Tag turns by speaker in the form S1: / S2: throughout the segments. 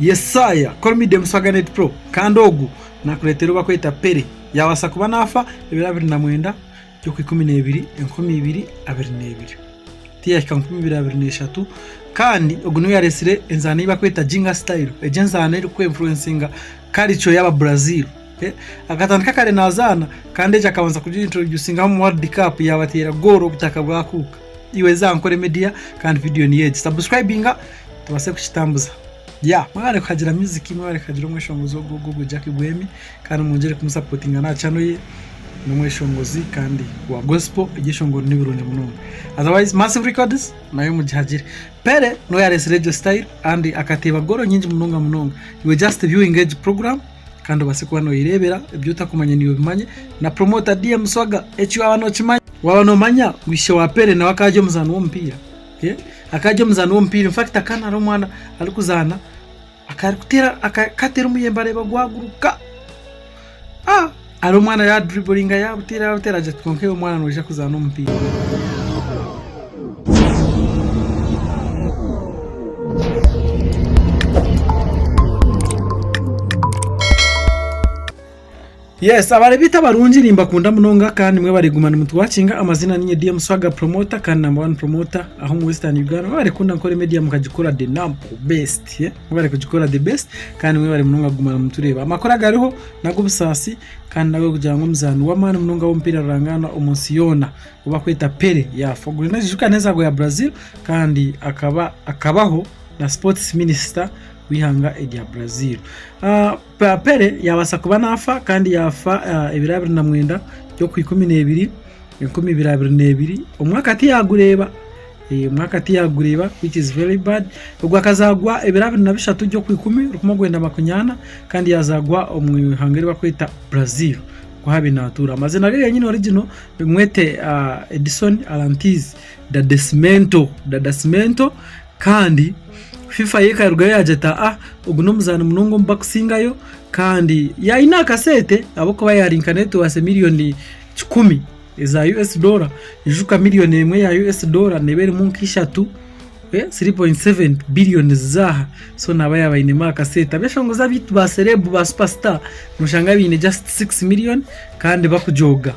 S1: Yesaya, Call me Dem Swagger Net Pro kandi ogu nakureetera ou barikweta Pele yaabaasa kuba naafa ebiro 29 by'okwikumineebiri 2022 tiyahika 2023 kandi ogu niwe yaareetsire enzaano ei barikweta Ginga Style egi enzaano eriku influencinga culture y'aba Brazil. Akatandika kare naazaana kandi egi akabanza kugi introducinga omu World Cup yaabateera goolo obutaka bwakuuka. Iwe za Ankole Media kandi vidiyo niyo egi. Subscribinga tubaase kukitambuza. Yeah, mwebare kuhagira music, mwebare kuhagira omweshongozi ogu ogu ogu Jackie Bwemi kandi mwongyere kumusapotinga n'aha channel ye. N'omweshongozi kandi wa gospel, ebyeshongoro ni birungi munonga. Otherwise Massive Records nayo mugihagire. Pele niwe yareetsire egyo style and akateeba goolo nyingi munonga munonga. Iwe just viewing egi program kandi obaase kuba noyereebera ebi otakumanya naiwe obimanye. Na promoter DM Swagger eki waaba nokimanya. Waaba nomanya ngu ishe wa Pele nawe akaba ari omuzaani w'omupiira, akaba ari omuzaani w'omupiira in fact akaba ari omwana arikuzaana akarikuteera akateera omuyembe areeba gwaguruka, ari omwana yaadriburinga yaaguteera yaaguteera agira ati kwonka iwe mwana noija kuzaana omupiira. Yes abare beitu abarungi nimbakunda munonga kandi mwebare kuguma nimutuwakinga amazina ninye DM Swagger promoter kandi number one promoter aho omu Western Uganda mwebare kukunda Nkore Media mukagikora the number best yeah? Mwebare kugikora the best kandi mwebare munonga kuguma nimutureeba amakuru agariho nag'obusaasi kandi nag'okugira ngu omuzaani w'amaani munonga w'omupiira rurangaanwa omu nsi yoona ou barikweta Pele yaafa. Ogu naijuka n'enzaarwa ya Brazil kandi akaba akabaho na sports minister w'eihanga erya Brazil. Pele yaabaasa kuba naafa kandi yaafa ebiro 29 by'okwikumineebiri 2022 omwaka tiyagureeba omwaka tiyagureeba which is very bad. Ogwo akazaarwa ebiro 23 by'okwikumi 1940 kandi yaazaarwa omu ihanga eri barikweta Brazil. Ku haabaire naatuura. Amaziina ge genyini original bamwete Edson Arantes do Nascimento, do Nascimento kandi FIFA yo ekarugayo yaagira eti aa ogu n'omuzaani munonga omu barikusingayo kandi yaayine akasente ahabw'okuba yaari nka neetwase miriyoni kikumi eza US dollar, ijuka miriyoni emwe ya US dollar neeba erimu nka ishatu. 3.7 billion zaaha so naaba yaaba ainemu akasente. Abeshongozi abaitu ba celeb ba super star noshanga baine just 6 million kandi bakujooga.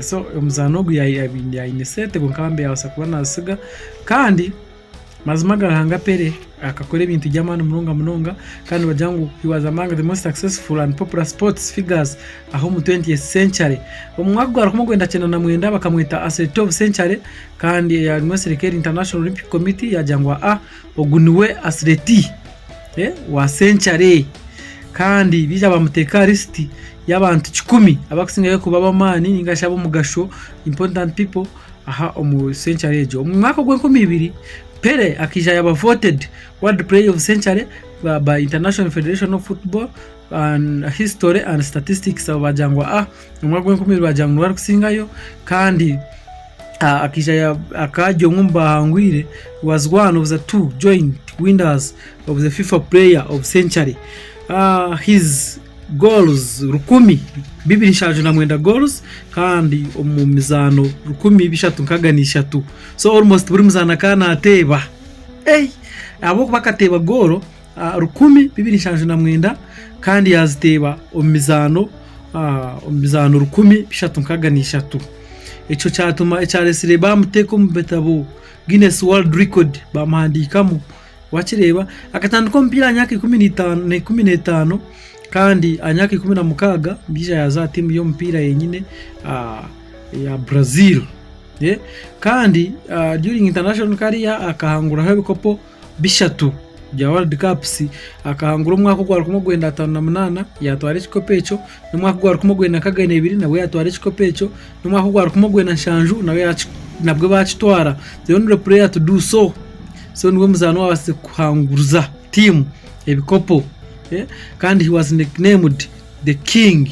S1: So omuzaani ogu yaaba aine sente kwonka bambi yabaasa kuba nazisiga kandi mazima ga Ruhanga Pele akakora ebintu by'amaani munonga munonga kandi nibagira ngu he was among the most successful and popular sports figures aha omu 20th century. Omu mwaka gwa 1999 bakamweta athlete of century Kandi eyarimu eserikeri International Olympic Committee yagira ngu aa ogu niwe athlete wa century kandi baija bamuteeka aha lisiti y'abantu kikumi abarikusingayo kuba ab'amaani ninga shi ab'omugasho important people aha omu century egyo. Omu mwaka ogw'enkumi ibiri Pele akaija yaaba voted world player of century by International Federation of Football and History and Statistics abo baagira ngu aa omu mwaka gw'enkumi ibiri baagira ngu niwe arikusingayo kandi Akaija akaba ari omwe omu baahangwire was one of the two joint winners of the FIFA Player of Century. His goals 27 goals kandi omu mizaano 363 so almost buri muzaano akaba naateeba. Ahabw'okuba akateeba goolo 1029 kandi yaaziteeba omu mizaano omu mizaano 363. Ekyo kyatuma ekyareetsire baamuteeka omu bitabo Guinness World Record baamuhandiikamu. Wakireeba? Akatandika omupiira aha myaka 15 kandi aha myaka 16 yaija yaaza aha tiimu y'omupiira yenyine ya Brazil. Kandi during international career akahanguraho ebikopo bishatu bya World Cups, akahangura omwaka ogwa rukumi orwenda ataano na munaana yaatwara ekikopo ekyo, n'omwaka ogwa rukumi orwenda nkaaga n'ebiri nabwo yaatwara ekikopo ekyo, n'omwaka ogwa rukumi orwenda nshanju nabwo baakitwara. The only player to do so, so niwe muzaani owaabaasize kuhanguza tiimu ebikopo kandi he was nicknamed the king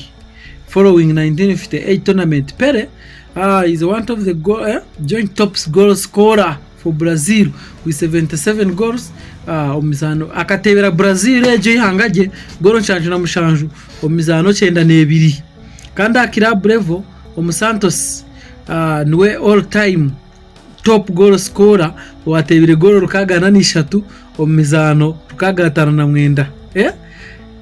S1: following 1958 tournament. Pele is one of the joint top goal scorer. For Brazil with 77 goals omu mizaano akateebera Brazil egyo eihanga rye goolo 77 omu mizaano 92 kandi aha club level omu Santos niwe all time top goal scorer owateebire goolo 63 omu mizaano rukaaga ataano na mwenda. Eh?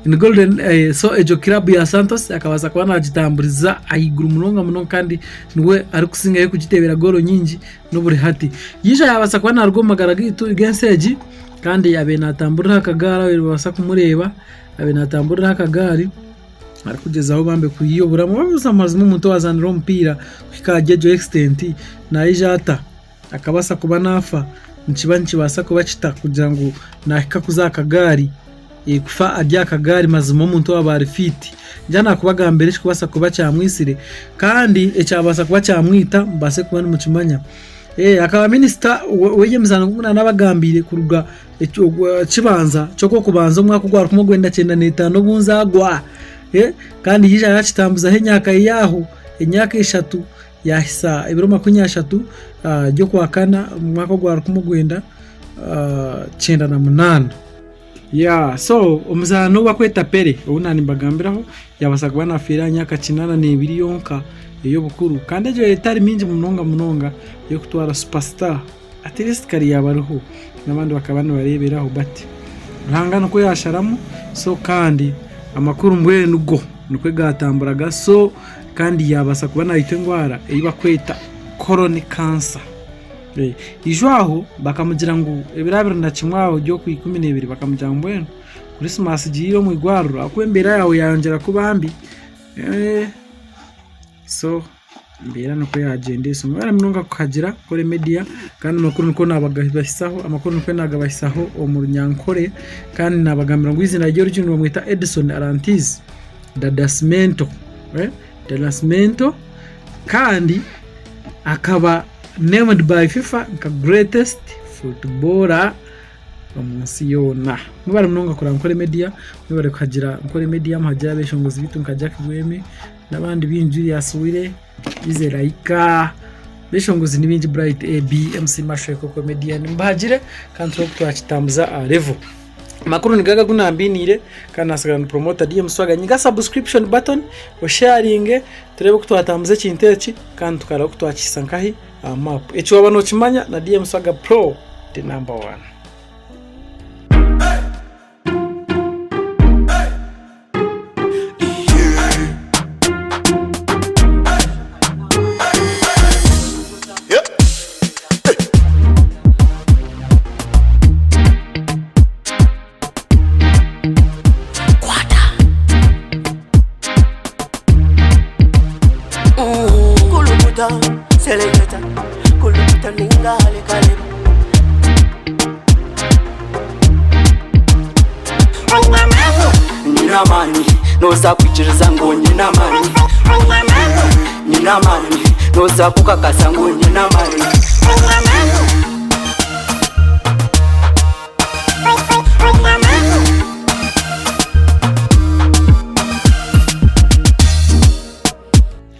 S1: In golden eh, so egyo club ya Santos akabaasa kuba naagitamburiza ahaiguru munonga munonga kandi niwe arikusingayo kugiteebera goolo nyingi n'oburi hati. Yaija yaabaasa kuba naaruga omu magara gaitu g'ensi egi kandi yaabaire naatamburira aha kagaari abaire nibabaasa kumureeba abaire naatamburira aha kagaari arikugyezaho bambi kwiha oburamu. Waaba mazima omuntu owaazaanire omupiira kuhika ahari egyo extent naija ata? Akabaasa kuba naafa, nikiba nikibaasa kuba kita kugira ngu naahika kuza aha kagaari, kufa ari aha kagaari mazima omuntu owaaba ari fiiti. Ngira naakubagambira ekirikubaasa kuba kyamwitsire kandi ekyabaasa kuba kyamwita mubaase kuba nimukimanya. Akaba minisita w'eby'emizaano nk'oku naanabagambiire kuruga kibanza ky'okw'okubanza omwaka ogwa rukumi orwenda kyenda n'etaano obu nzaagwa kandi yaija yaakitambuzaho emyaka ye aho, emyaka eshatu. Yaahitsya ebiro makumi ashatu by'okwakana omu mwaka ogwa 1998. So omuzaani ou barikweta Pele ou naaba nimbagambiraho yaabaasa kuba naafiira aha myaka 82 yonka ey'obukuru kandi egyo etari mingi munonga munonga ey'okutwara super star at least kare yaaba ariho n'abandi bakaba nibareeberaho but Ruhanga nikwo yaasharamu so kandi amakuru mbwenu go nikwo gaatamburaga so kandi yaabaasa kuba naitwa endwara ei barikweta colon cancer. Ijo aho bakamugira ngu ebiro 21 aho by'okwikumi n'ebiri bakamugira ngu mbwenu Christmas giire omu irwariro ahakuba embeera yaawe yayongyera kuba mbi. So embeera nikwo yaagyenda esyo. Mbwenu munonga kuhagira Nkore Media kandi amakuru nikwo naabagahisaho, amakuru nikwo naagabahisaho omu Runyankore kandi naabagambira ngu eiziina ry'orurimi nibamweta Edson Arantiz Dadasimento. Dadasimento kandi akaba named by FIFA nka greatest footballer omu nsi yoona. Mwebare munonga kureba Nkore Media, mwebare kuhagira Nkore Media, muhagire abeshongozi baitu nka Jack Bwemi n'abandi baingi Julius Wire, Ize Laika, abeshongozi ni baingi Bright AB, MC Mashweko Comedian, mubahagire kandi turebe oku twakitambuza aha level. Amakuru nigo ago agu nambiiniire kandi nasigara ni promoter DM Swagger. Nyiga subscription button osharinge turebe oku twatambuza ekintu eki kandi tukareba oku twakihisa nkahi aha map. Eki waaba nookimanya na DM Swagger Pro the number one.
S2: Kulukuta, seleketa, kulukuta ninga halekaleba. Nyine amaani noza kwikiriza ngu nyine amaani Nyine amaani noza kukakasa ngu nyine amaani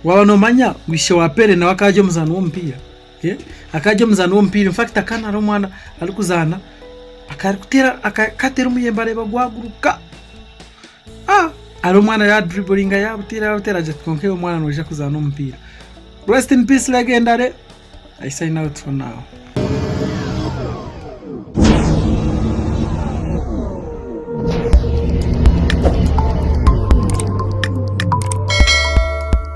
S1: Waaba noomanya ngu ishe wa Pele nawe akaba ari omuzaani w'omupiira. Akaba ari omuzaani w'omupiira in fact akaba nari omwana arikuzaana akarikuteera akateera omuyembe areeba gwaguruka ari omwana yaadriburinga yaaguteera yaaguteera agira ati kwonka iwe mwana noija kuzaana omupiira. Rest in peace legendary I sign out for now.